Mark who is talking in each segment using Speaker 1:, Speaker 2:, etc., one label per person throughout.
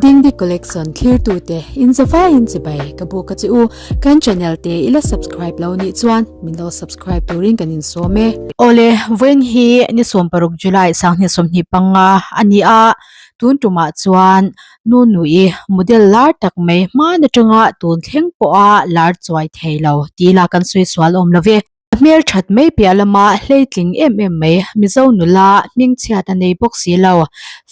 Speaker 1: Dingdi Collection thlirtute in zavaiin chibai ka buk a che u. Kan channel te i la subscribe lo nih chuan min lo subscribe turin kan insawm e. Awle, vawiin hi ni 16 July 2025 a ni a, tun tumah chuan Nunui model lar tak mai hman atanga tun thleng pawha lar chuai thei lo tih lah kan sawi sual awm lo ve. A hmel that mai piah lama hleitling em em mai Mizo nula hmingchhiat a nei bawk si lo,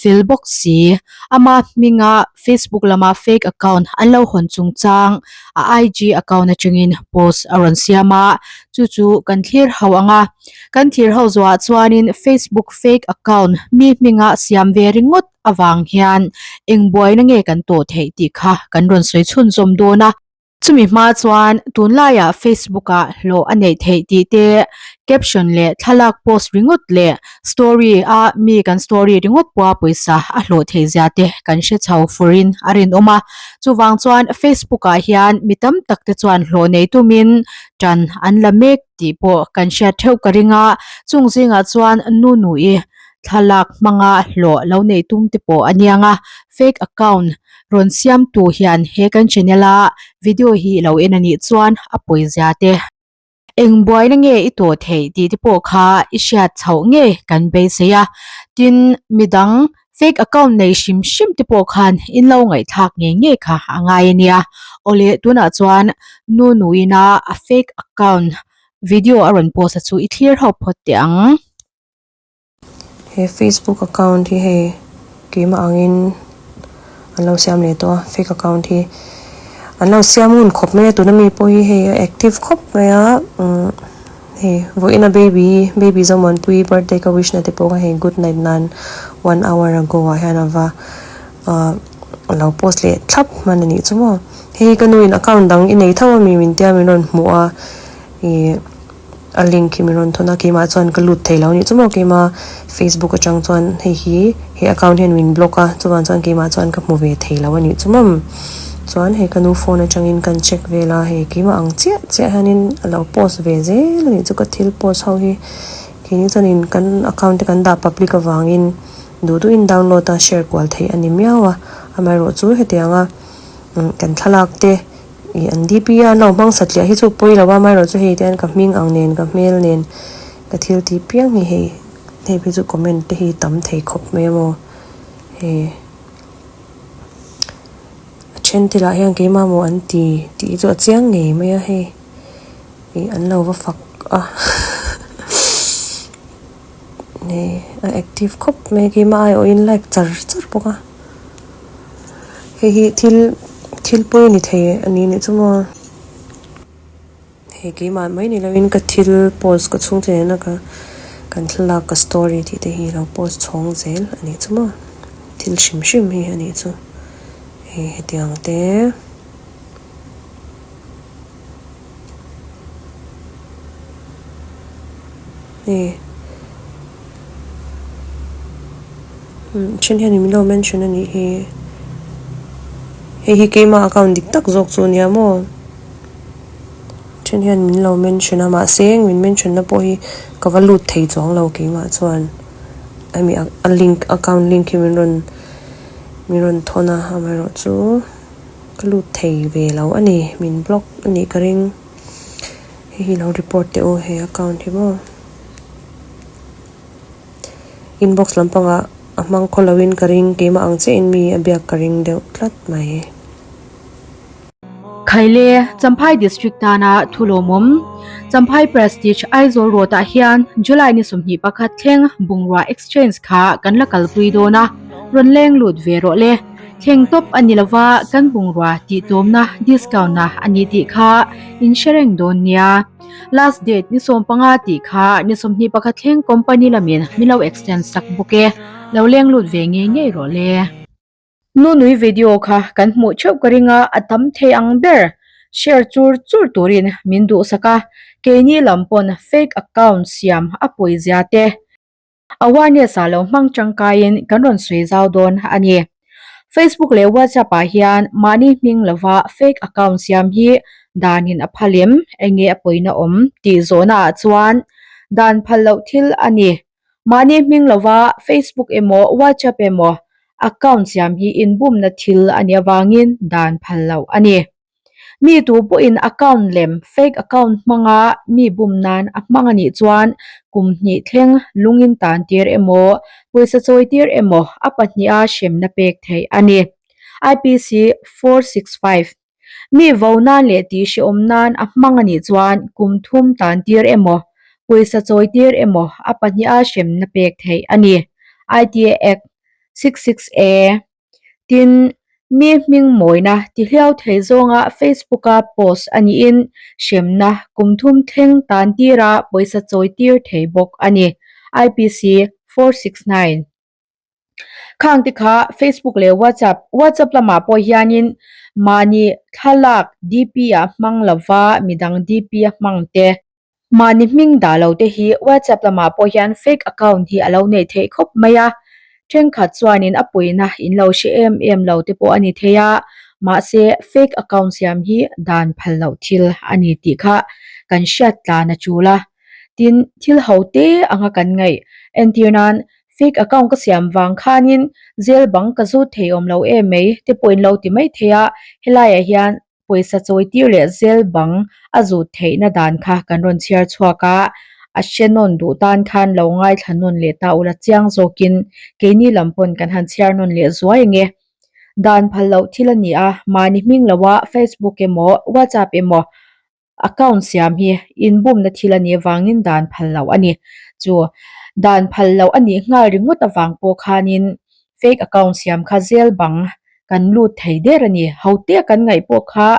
Speaker 1: fel bawk si. Ama hminga Facebook lama fake account an lo hawn chungchang a IG account atangin post a rawn siam a, chu chu kan thlir ho ang a. Kan thlir ho zuah chuanin Facebook fake account mi hminga siam ve ringawt avang hian eng buaina nge kan tawh theih tih kha kan rawn sawi chhunzawm dawn a. Chumi hma chuan tunlaiah Facebook-ah hlawh a neih theih tih te, caption leh thlalak post ringawt leh story-a mi kan story ringawt pawha pawisa a hlawh theih zia te kan hre chho furin a rinawm a. Chuvang chuan Facebook-ah hian mi tam tak te chuan hlawh nei tumin tan an la mek tih pawh kan hriat theuh ka ring a. Chung zingah chuan Nunui thlalak hmanga hlawh lo nei tum te pawh a niang a, fake account rawn siamtu hian he kan channel a video hi lo en a nih chuan a pawizia te eng buaina nge i tawh theih tih te pawh kha i hriat chhoh ngei kan beisei a, tin midang fake account nei hrim hrim te pawh khan in lo ngaihthlak ngei ngei kha a ngai a nia. Awle tunah chuan Nunuina a fake account video a rawn post a chu i thlir ho phawt teh ang.
Speaker 2: He facebook account hi hei keimah angin an lo siam leh tawh a fake account hi an lo siam ngun khawp mai a tuna mi pawh hi hei a active khawp mai a umm hei vawiin a baby baby Zomuanpuii birthday ka wish na te pawh kha hei good night nan one hour ago ah hian a va ah a lo post leh thlap hman a nih chu maw hei hi ka nu in account dang i nei tho a mi min tia min rawn hmuh a ih. A link hi min rawn thawn a, keimah chuan ka lut thei lo a nih chu maw keima Facebook atang chuan hei hi he account hian min block a chuvang chuan keimah chuan ka hmu ve thei lo a nih chu maw chuan hei ka nu phone atangin kan check vel a hei keimah ang chiah chiah hianin a lo post ve zel a nih chu ka thil post ho hi keini chuanin kan account te kan dah public avangin duh duhin download a share kual theih a ni miau a amaherawhchu hetianga kan thlalak te. Ih an DP a an lo hmang satliah hi chu pawi lo a amaherawhchu hei te hian ka hming ang nen ka hmel nen ka thil tih piang hi hei hei phei chu comment te hi tam thei khawp mai a maw hei a then te lah hian keimah maw an ti tih hi chu a chiang ngei mai a hei ih an lo va fak a hei a active khawp mai a keimah aiawhin like char char bawk a. Hei hi thil thil pawi a ni thei a ni nih chu maw hei keimah mai ni lovin ka thil post ka chhungte nena ka kan thlalak ka story tih te hi lo post chhawng zel a nih chu maw thil hrim hrim hi a nih chu hei hetiang te. Hei umm then hian min lo mention a nih hi hei hi keimah account dik tak zawk chu a nia maw then hian min lo mention a mahse min mention na pawh hi ka va lut thei chuang lo keimah chuan hemi a link account link hi min rawn min rawn thawn a amaherawhchu. Ka lut thei ve lo a ni, min block a nih ka ring. Hei hi lo report teh u he account hi maw. Inbox lampangah a hmang khaw loin ka ring, keimah ang chiahin mi a biak ka ring deuh tlat mai.
Speaker 1: Khaile, Champhai District tana thu lawmawm, Champhai Prestige Aizawl Road ah hian July ni 21 thleng bungrua exchange kha kan la kalpui dawn a, rawn leng lut ve rawh le. Thleng tawp a ni lova kan bungrua tih tlawmna discount na a ni tih kha in hre reng dawn nia. Last date ni 15 tih kha ni 21 thleng company lamin min lo extend sak bawk e. Lo leng lut ve ngei ngei rawh le. Nunui video kha kan hmuh theuh ka ring a, a tam thei ang ber share chur chur turin min duhsak a, keini lam pawn fake account siam a pawizia te Awareness ah lo hmang tangkaiin kan rawn sawi zau dawn a ni. Facebook leh WhatsApp ah hian mahni hming lova fake account siam hi danin a phal em? Enge a pawina awm? tih zawhna ah chuan dan phal loh thil a ni. Mahni hming lova Facebook emaw WhatsApp emaw. Account siam hi inbumna thil a nih avangin dan phal loh a ni. Mi tu pawhin account lem, fake account, hmanga mi bum nan a hmang a nih chuan kum hnih thleng lungin tan tir emaw, pawisa chawi tir emaw a pahniha hremna pek theih a ni. IPC 465. Mi vo nan leh tih hrehawm nan a hmang a nih chuan kum thum tan tir emaw, pawisa chawi tir emaw a pahniha hremna pek theih a ni. ITA Act 66A. Tin, mi hming mawina ti hliau thei zawnga Facebook-a post a niin hremna kum thum thleng tan tira pawisa chawi tir thei bawk a ni. IPC 469. Khang te kha Facebook leh WhatsApp, WhatsApp lamah pawh hianin mahni thlalak DP ah hmang lova midang DP a hmang te, Mahni hming dah lo te hi WhatsApp lamah pawh hian fake account hi a lo neih theih khawp mai a, thenkhat chuanin a puihna in lo hre em em lo te pawh a ni thei a, mahse fake account siam hi dan phal loh thil a ni tih kha kan hriat tlan a tul a. Tin, thil ho te anga kan ngaih entir nan fake account ka siam vang khanin jail bang ka zut thei awm lo em mai te pawh in lo ti mai thei a, helaiah hian pawisa chawi tir leh zel bang a zut theihna dan kha kan rawn chhiar chhuak a, a hre nawn duh tan khan lo ngaithla nawn leh ta ula chiang zawkin keini lam pawn kan han chhiar nawn leh zuai ang e. Dan phal loh thil a ni a, mahni hming loa Facebook emaw WhatsApp emaw Account siam hi inbumna thil a nih avangin dan phal loh a ni. Chu dan phal loh a nih nghal ringawt avang pawh khanin fake account siam kha zel bang kan lut thei der a ni. Hote kan ngaih pawh kha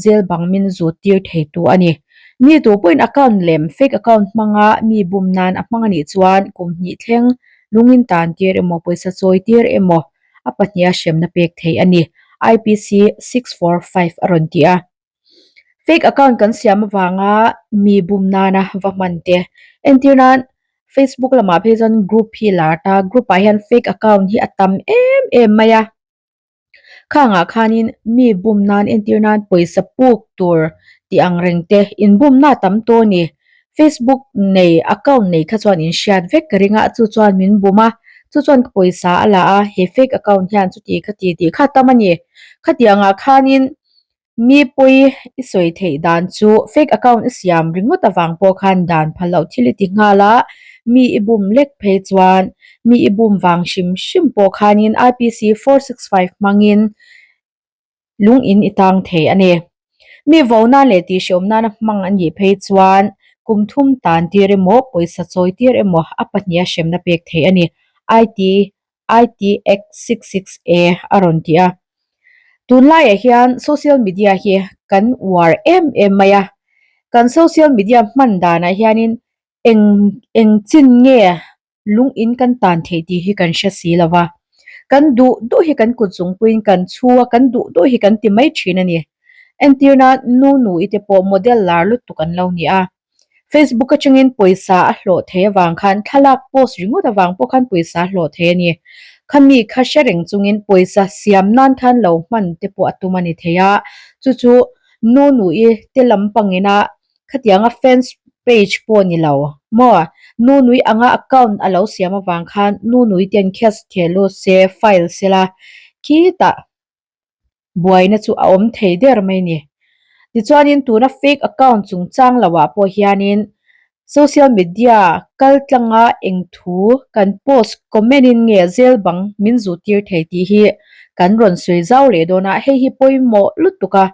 Speaker 1: zel bang min zut tir thei tu a ni. Mi tu pawhin account lem fake account hmanga mi bum nan a hmang a nih chuan kum hnih thleng lungin tan tir emaw pawisa chawi tir emaw a pahniha hremna pek theih a ni. IPC 645 a rawn ti a. Fake account kan siam avanga mi bum nana va hman te entir nan Facebook lamah phei chuan group hi a lar ta group ah hian fake account hi a tam em em mai a khangah khanin mi bum nan entir nan pawisa puk tur tih ang reng te inbumna a tam tawh a ni Facebook nei account nei kha chuan in hriat vek ka ring a chu chuan min bum a chu chuan ka pawisa a la a he fake account hian chuti khati tih kha a tam a ni khatiangah khanin. Mi pawi i sawi theih dan chu fake account i siam ringawt avang pawh khan dan phal loh thil i ti nghal a, mi i bum lek phei chuan mi i bum vang hrim hrim pawh khanin IPC 465 hmangin lung in i tang thei a ni. Mi vo nan leh tihhreawm nana hmang a nih phei chuan kum thum tan tir emaw pawisa chawi tir emaw a pahniha hremna pek theih a ni. IT ITX 66A a rawn ti a. Tunlaiah hian social media hi kan uar em em mai a, kan social media hman danah hianin eng eng chin nge lung in kan tan theih tih hi kan hre si lo va. Kan duh duh hi kan kut zungpuiin kan chhu a, kan duh duh hi kan ti mai thin a ni. Entirna nu nu i te pawh model lar lutuk an lo ni a. Facebook atangin pawisa a hlawh thei avang khan thlalak post ringawt avang pawh khan pawisa a hlawh thei a ni. Khami kha hre reng chungin pawisa siam nan khan lo hman te pawh a tum a ni thei a, chu chu nu nui te lampangina khatianga fans page pawh ni lo maw nu nui anga account a lo siam avang khan nu nui ten case theh lut se file sela khitah. buaina chu a awm thei der mai a ni. Tichuanin tuna fake account chungchang lohah pawh hianin social media kal tlanga eng thu kan post comment in nge zel bang min zut tir thei tih hi kan rawn sawi zau leh dawn a, hei hi pawimawh lutuk a.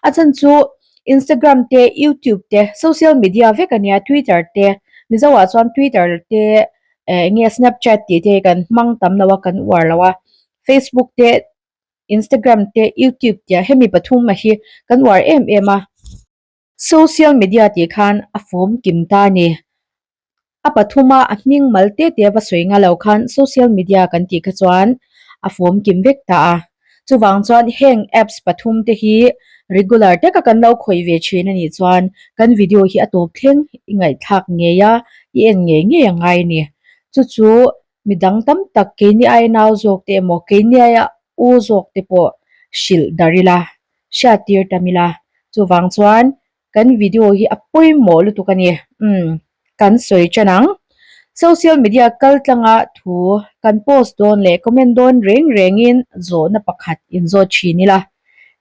Speaker 1: A chhan chu Instagram te, YouTube te, social media vek a nia, Twitter te, Mizo ah chuan Twitter te eh eng nge Snapchat tih te hi kan hmang tam lo a, kan uar lo a, Facebook te. Instagram te YouTube tia hemi pathum a hi kan uar em em a. Social media tih khan a fawm kim ta a ni. A pathum a a hming mal te te va sawi nga lo khan social media kan tih kha chuan a fawm kim vek ta a. Chuvang chuan heng apps pathum te hi regular taka kan lo khawih ve thin a nih chuan kan video hi a tawp thleng i ngaihthlak ngei a, i en ngei ngei a ngai a ni. Chu chu Midang tam tak keini aia nau zawk te emaw keini aia u zawk te pawh hrilh darh ila, hriat tir tam ila. Chuvang chuan kan video hi a pawimawh lutuk a ni. Umm kan sawi tan ang. Social media kaltlanga thu kan post dawn leh comment dawn reng rengin zawhna pakhat inzawt thin ila.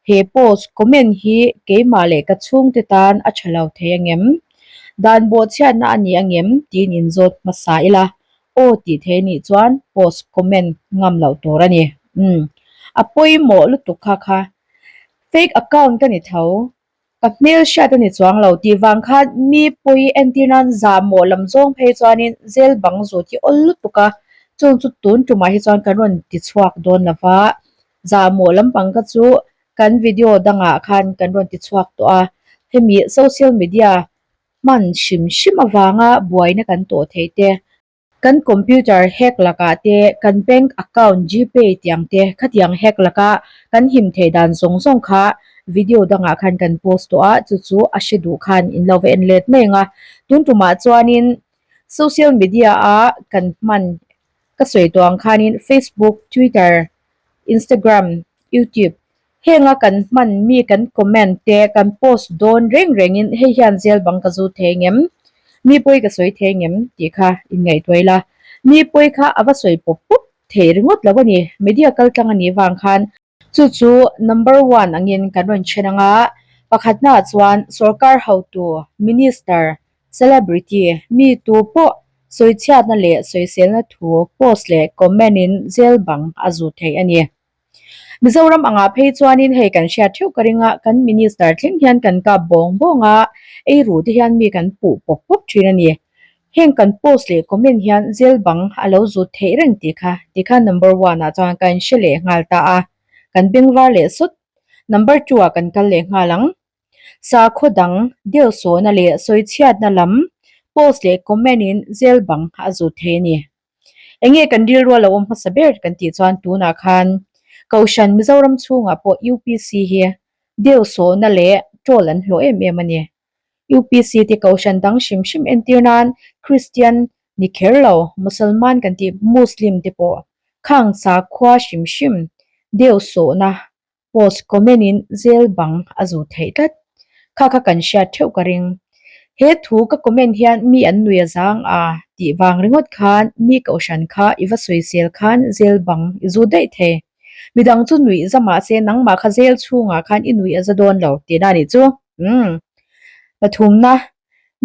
Speaker 1: He post comment hi keimah leh ka chhungte tan a tha lo thei angem? Dan bawhchhiatna a ni angem? tiin inzawt hmasa ila. Aw tih thei anih chuan post comment ngam loh tur a ni. Umm. A pawimawh lutuk kha kha. Fake account ka ni tho. Ka hmel hriat a ni chuang lo tih vang khan mi pawi entir nan zahmawh lam zawng phei chuanin zel bang zut hi awl lutuk a, chung chu tun tumah hi chuan kan rawn ti chhuak dawn lo va, zahmawh lampang kha chu kan video dangah khan kan rawn ti chhuak tawh a, hemi social media hman hrim hrim avanga buaina kan tawh theih te. Kan computer hack lakah te, kan bank account gpay tiang te khatiang hack laka kan him theih dan zawng zawng kha video dangah khan kan post tawh a, chu chu a hre duh khan in lo va en let mai ang a. Tun tumah chuanin social media a kan hman ka sawi tawh ang khanin Facebook, Twitter, Instagram, YouTube Henga kan hman mi kan comment te kan post dawn reng rengin hei hian zel bang ka zu thei ngem? Mi pawi ka sawi thei ngem? tih kha inngaihtuah ila. Mi pawi kha a va sawi pawp pawp thei ringawt lo a ni. Media kaltlang a nih vang khan. Chu chu number one angin kan rawn then ang a, pakhatnaah chuan sorkar hotu, minister, celebrity, mi tu pawh sawichhiatna leh sawiselna thu post leh comment in zel bang a zu thei a ni. Mizoram angah phei chuanin hei kan hriat theuh ka ring a, kan minister thleng hian kan kap bawng bawng a, ei ru te hian mi kan puh pawp pawp thin a ni. Heng kan post leh comment hian zel bang a lo zut theih reng tih kha tikhan number one ah chuan kan hre leh nghal ta a, kan bengvar leh sawt. Number two ah kan kal leh nghal ang. Sakhaw dang deuhsawhna leh sawichhiatna lam post leh comment in zel bang a zut thei a ni. Enge kan rilru a lo awm hmasa ber kan tih chuan tunah khan Kohhran Mizoram chhungah pawh UPC hi deuhsawhna leh troll an hlawh em em a ni. UPC te Kohhran dang hrim hrim entir nan Kristian ni kher lo, Musalman kan tih Muslim te pawh khang sakhua hrim hrim deuhsawhna Post comment in zel bang a zu theih tlat. Kha kha kan hriat theuh ka ring. He thu ka comment hian mi an nui a zang a tih vang ringawt khan mi kohhran kha i va sawisel khan zel bang i zu daih thei. Midang chu nuih za mahse nangmah kha zel chhungah khan i nuih a za dawn lo tihna a nih chu. Umm. Pathumna,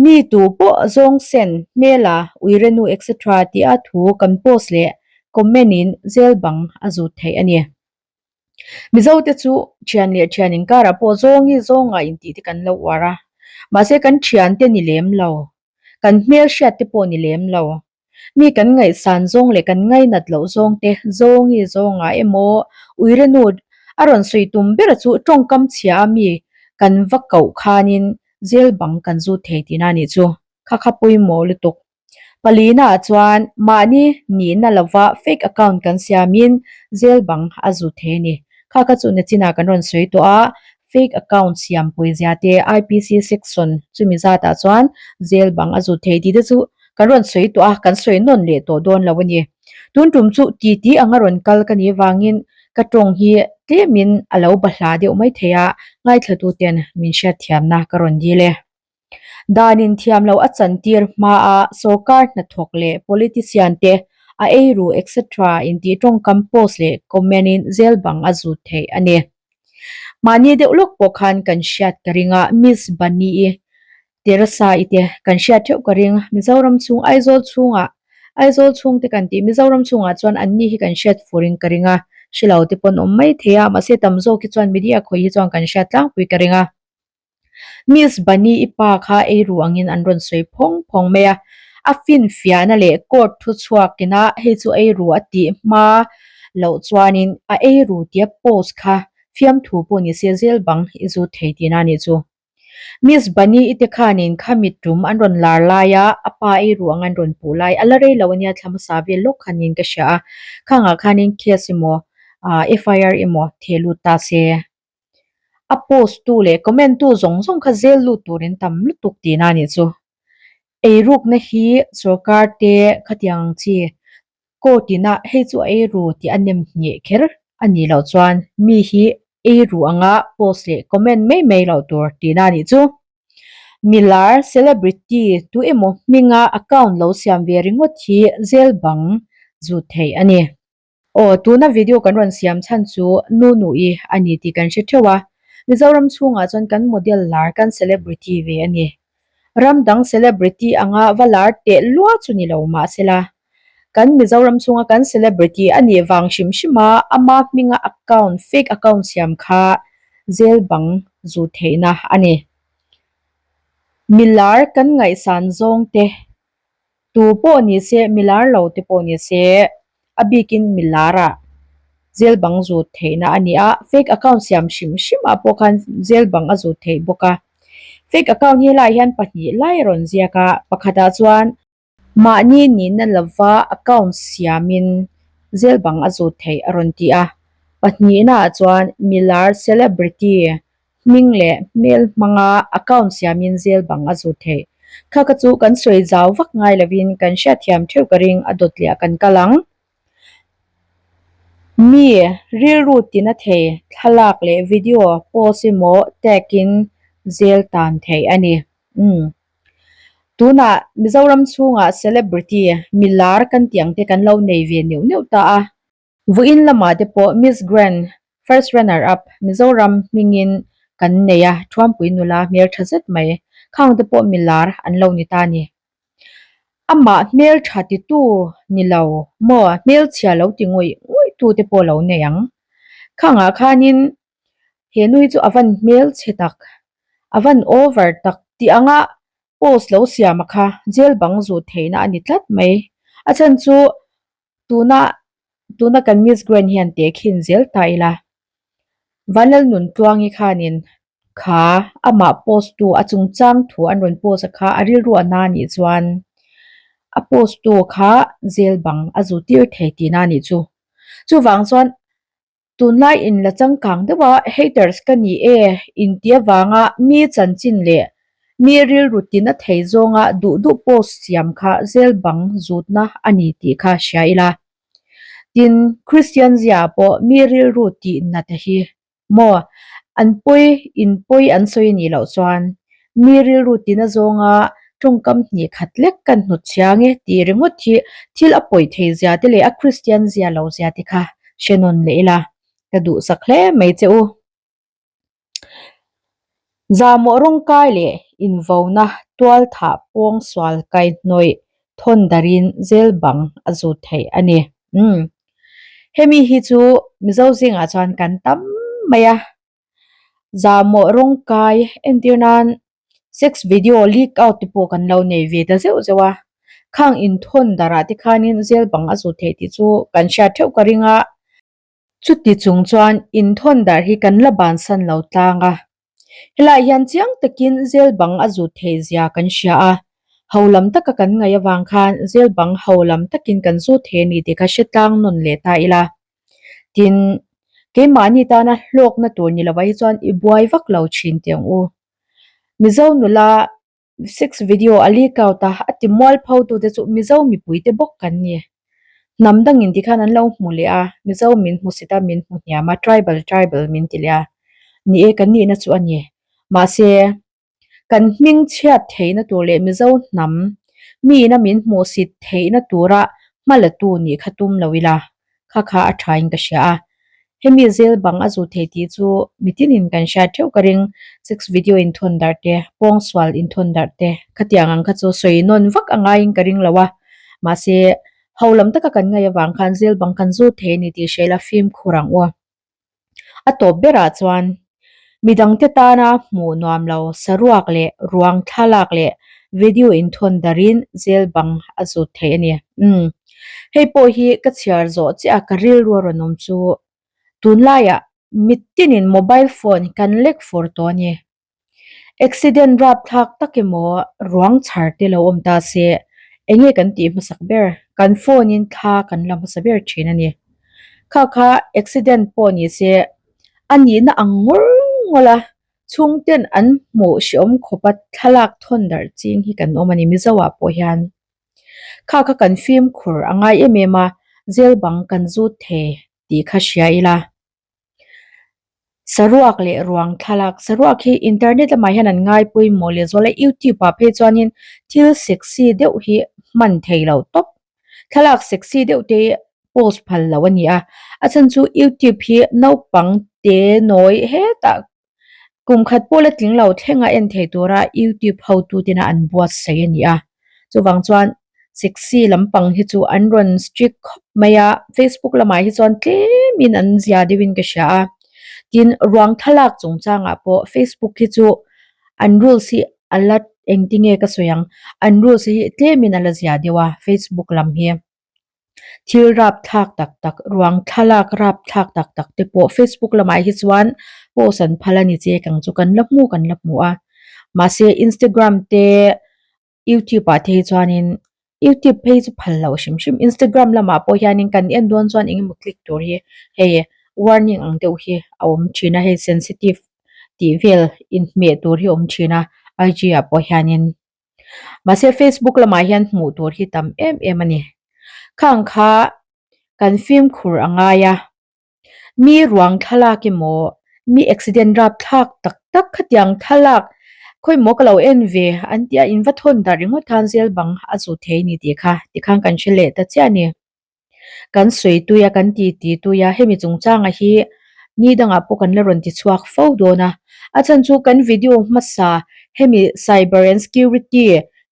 Speaker 1: mi tu pawh zawng sen, hmela, uirenu etc tia thu kan post leh comment in zel bang a zut theih a ni. Mizo te chu thian leh thian inkarah pawh zawng hi zawngah intih te kan lo uar a, mahse kan thian te ni lem lo, kan hmel hriat te pawh ni lem lo, mi kan ngaihsan zawng leh kan ngainat loh zawng te zawng hi zawngah emaw uirenu a rawn sawi tum ber chu tawngkam chhia a mi kan va koh khanin jail bang kan zut thei tihna a nih chu, kha kha pawimawh lutuk. Palina ah chuan mahni nihna lova fake account kan siamin jail bang a zu thei a ni. Kha kha chu nachinah kan rawn sawi tawh a, fake account siam pawizia te IPC section chumi zatah chuan jail bang a zu thei tih te chu kan rawn sawi tawh a, kan sawi nawn leh tawh dawn lo a ni. Tun tum chu titi anga rawn kal ka nih vangin ka tawng hi tlemin a lo bahlah deuh mai thei a, ngaithlatuten min hriatthiamna ka rawn dil e. Dan inthiam loh a chantir hmaa sorkar hnathawk leh politician te a eiru etc intih tawngkam post leh comment in zel bang a zut theih a ni. Mahni deuh lawk pawh khan kan hriat ka ring a, Miss Bunny-i, Teresa-i te kan hriat theuh ka ring. Mizoram chhung Aizawl chhungah Aizawl chhung te kan tih Mizoram chhungah chuan anni hi kan hriat furin ka ring a, hrelo te pawn awm mai thei a, mahse tam zawk hi chuan media khawi hi chuan kan hriat tlangpui ka ring a. Miss Bunny i pa kha ei ru angin an rawn sawi phawng phawng mai a, a finfiahna leh court thu chhuakina hei chu ei ru a tih hma loh chuanin a ei ru tia post kha fiamthu pawh ni se zel bang i zut thei tihna a nih chu. Miss Bunny i te khanin khami tum an rawn lar laia a pa ei ru ang an rawn puh lai a la rei lo ania thla hmasa vel lawk khanin ka hria a, khangah khanin case emaw FIR emaw theh lut ta se. A post tu leh comment tu zawng zawng kha zel lut turin tam lutuk tihna a nih chu. Eirukna hi sorkar te khatiang ang chi court ina hei chu a eiru tih a nem hneh kher a nih loh chuan mi hi eiru anga post leh comment mai mai loh tur tihna a nih chu. Milar, celebrity, tu emaw hminga account lo siam ve ringawt hi zel bang zut theih a ni. Aw, tuna video kan rawn siam chhan chu nu nu-i a ni tih kan hre theuh a. Mizoram chhungah chuan kan model lar, kan celebrity ve a ni. Ram dang celebrity anga va lar teh lua chu ni lo mahsela, kan Mizoram chhunga kan celebrity a nih vang hrim hrim a, ama hminga account, fake account siam kha zel bang zut theihna a ni. Milar kan ngaihsan zawng te Tu pawh ni se, milar lo te pawh ni se, a bikin milarah zel bang zut theihna a ni a, fake account siam hrim hrim ah pawh khan zel bang a zut theih bawk a. Fake account hi helaiah hian pahnih lai a rawn ziak a, pakhatah chuan mahni nihna lova account siamin zel bang a zut theih a rawn ti a, pahnihnaah chuan milar celebrity Hming leh hmel hmanga account siamin zel bang a zut theih. Kha kha chu kan sawi zau vak ngai lovin kan hriatthiam theuh ka ring a dawt leh kan kal ang. Mi rilru tina thei thlalak leh video post emaw tag in zel tan theih a ni. Umm. Tunah Mizoram chhungah celebrity milar kan tih ang te kan lo nei ve neuh neuh ta a. Vawiin lamah te pawh Miss Grand First Runner Up Mizoram hmingin kan nei a, Thuampui nula hmel tha zet mai. Khang te pawh milar an lo ni ta ni. Amah hmel tha titu ni lo maw hmelchhia lo ti ngawih ngawih tu te pawh lo nei ang. Khangah khanin he nu hi chu a van hmelchhe tak, a van over tak tih anga post lo siam a kha jail bang zut theihna a ni tlat mai. A chhan chu Tuna tuna kan Miss Grand hian teh khin zel ta ila. Vanlal Nuntluangi khanin kha amah post tu a chungchang thu an rawn post a kha a rilru a na nih chuan a post tu kha zel bang a zu tir thei tihna a nih chu. Chuvang chuan Tunlai in la changkang deuh a, haters ka ni e inti avanga mi chanchin leh mi rilru tina thei zawnga duh duh post siam kha zel bang zutna a ni tih kha hria ila. Tin, Christian zia pawh mi rilru tih nat a hi maw an pawi in pawi an sawi nih loh chuan Mi rilru tina zawnga tawngkam hnih khat lek kan hnut chhiang e tih ringawt hi thil a pawi thei zia te leh a Kristian zia lo zia te kha hre nawn leh ila ka duhsak hle mai che u. Zahmawh rawngkai leh invona tual thah pawng sual kai hnawih thawn darin zel bang a zut theih a ni. Umm. Hemi hi chu Mizo zingah chuan kan tam mai a. Zahmawh rawngkai entir nan sex video leak out te pawh kan lo nei ve ta zeuh zeuh a, khang inthawn darah te khanin zel bang a zut theih tih chu kan hriat theuh ka ring a, chuti chung chuan inthawn dar hi kan la bansan lo tlang a, helaiah hian chiang takin zel bang a zut theih zia kan hria a, ho lam taka kan ngaih avang khan zel bang ho lam takin kan zut thei a ni tih kha hre tlang nawn leh ta ila. Tin, keimahni tana hlawkna tur ni lovah hi chuan i buai vak lo thin teh ang u. Mizo nula sex video a leak out a, a ti mual pho tute chu Mizo mipui te bawk kan ni. Hnam dangin tikhan an lo hmu leh a, Mizo min hmu sit a, min hmu hniam a, tribal tribal min ti leh a. Ni e, kan nihna chu a ni. Mahse. Kan hming chhiat theihna tur leh Mizo hnam miin a min hmuhsit theihna tura hma la tu nih kha tum lo ila, kha kha a thain ka hria a. Hemi zel bang a zu thei tih chu mitinin kan hriat theuh ka ring, sex video inthawn darh te, pawngsual inthawn darh te, khatiang ang kha chu sawi nawn vak a ngaiin ka ring lo a. Mahse, ho lam taka kan ngaih avang khan zel bang kan zu thei a ni tih hria ila fimkhur ang u. A tawp berah chuan midangte tana hmuh nuam lo saruak leh ruang thlalak leh video inthawn darin zel bang a zut theih a ni. Umm. Hei pawh hi ka chhiar zawh chiah a ka rilru a rawn awm chu tunlaiah mitinin mobile phone kan lek fur tawh a ni. Accident rapthlak tak emaw ruang chhar te lo awm ta se enge kan tih hmasak ber kan phone in thla kan la hmasa ber thin a ni. Kha kha accident pawh ni se a nihna ang ngawr ngawr a chhungten an hmuh hreawm khawp a thlalak thawn darh ching hi kan awm a ni Mizo ah pawh hian. Kha kha kan fimkhur a ngai em em a zel bang kan zut thei tih kha hria ila. Saruak leh ruang thlalak saruak hi internet lamah hian an ngai pawimawh leh zual a youtube ah phei chuanin thil sexy deuh hi hman thei lo tawp thlalak sexy deuh te hi post phal lo a ni a a chhan chu youtube hi naupang te nawi hetah kum khat pawh la tling lo thleng a en thei tura youtube hotu tena an buatsaih a ni a chuvang chuan sexy lampang hi chu an rawn strict khawp mai a facebook lamah hi chuan tlemin an zia deuhin ka hria a tin ruang thlalak chungchangah pawh facebook hi chu an rules hi a la engtinge ka sawi ang an rules hi tlemin a la zia deuh a facebook lam hi. Thil rapthlak tak tak ruang thlalak rapthlak tak tak te pawh facebook lamah hi chuan post an phal a ni che kang chu kan la hmu kan la hmu a mahse instagram te youtube ah te hi chuanin youtube phei chu phal loh hrim hrim instagram lamah pawh hianin kan en dawn chuan eng emaw click tur hi hei warning ang deuh hi a awm thin a hei sensitive tih vel inhmeh tur hi a awm thin a IG ah pawh hianin. Mahse facebook lamah hian hmuh tur hi tam em em a ni. Khang kha kan fimkhur a ngai a, mi ruang thlalak emaw mi accident rapthlak tak tak khatiang thlalak khawimaw ka lo en ve an tih a in va thawn darh ringawt khan zel bang a zu thei a ni tih kha tikhan kan hre leh ta chiah a ni. Kan sawi tui a kan ti ti tui a hemi chungchanga hi ni dangah pawh kan la rawn ti chhuak fo dawn a a chhan chu kan video hmasa hemi cyber and security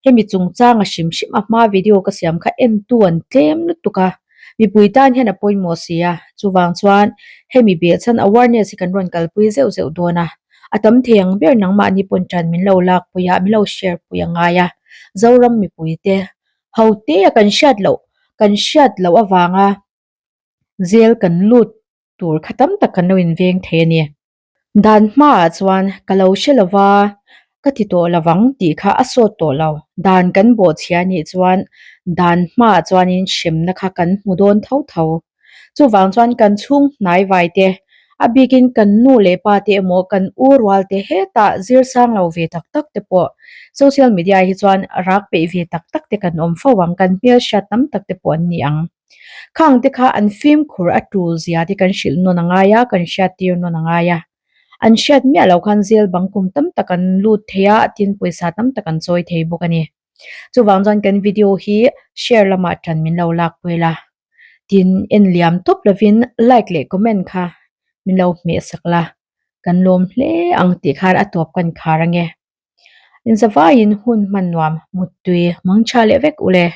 Speaker 1: hemi chungchanga hrim hrim a hma video ka siam kha en tu an tlem lutuk a mipui tan hian a pawimawh si a chuvang chuan hemi behchhan awareness hi kan rawn kalpui zeuh zeuh dawn a a tam thei ang ber nangmahni pawn tan min lo lakpui a min lo share pui a ngai a Zoram mipui te Ho te a kan hriat loh kan hriat loh avanga zel kan lut tur kha tam tak kan lo inveng thei a ni. Dan hmaah chuan ka lo hre lova ka ti tawh lovang tih kha a sawt tawh lo. Dan kan bawhchhia anih chuan dan hmaah chuanin hremna kha kan hmu dawn tho tho. Chuvang chuan kan chhung hnai vai te, a bikin kan nu leh pa te emaw kan u rual te hetah zir sang lo ve tak tak te pawh social media hi chuan rak peih ve tak tak te kan awm fo ang, kan hmelhriat tam tak te pawh an ni ang. Khang te kha an fimkhur a tul zia te kan hrilh nawn a ngai a, kan hriat tir nawn a ngai a. An hriat miah loh khan zel bang kum tam tak an lut thei a, tin pawisa tam tak an chawi thei bawk a ni. Chuvang chuan kan video hi share lamah tan min lo lakpui la. Tin en liam tawp lovin like leh comment kha min lo hmeh sak la, kan lawm hle ang tih khan a tawp kan khar ange. Inzavaiin hun hman nuam muttui mangtha leh vek ule.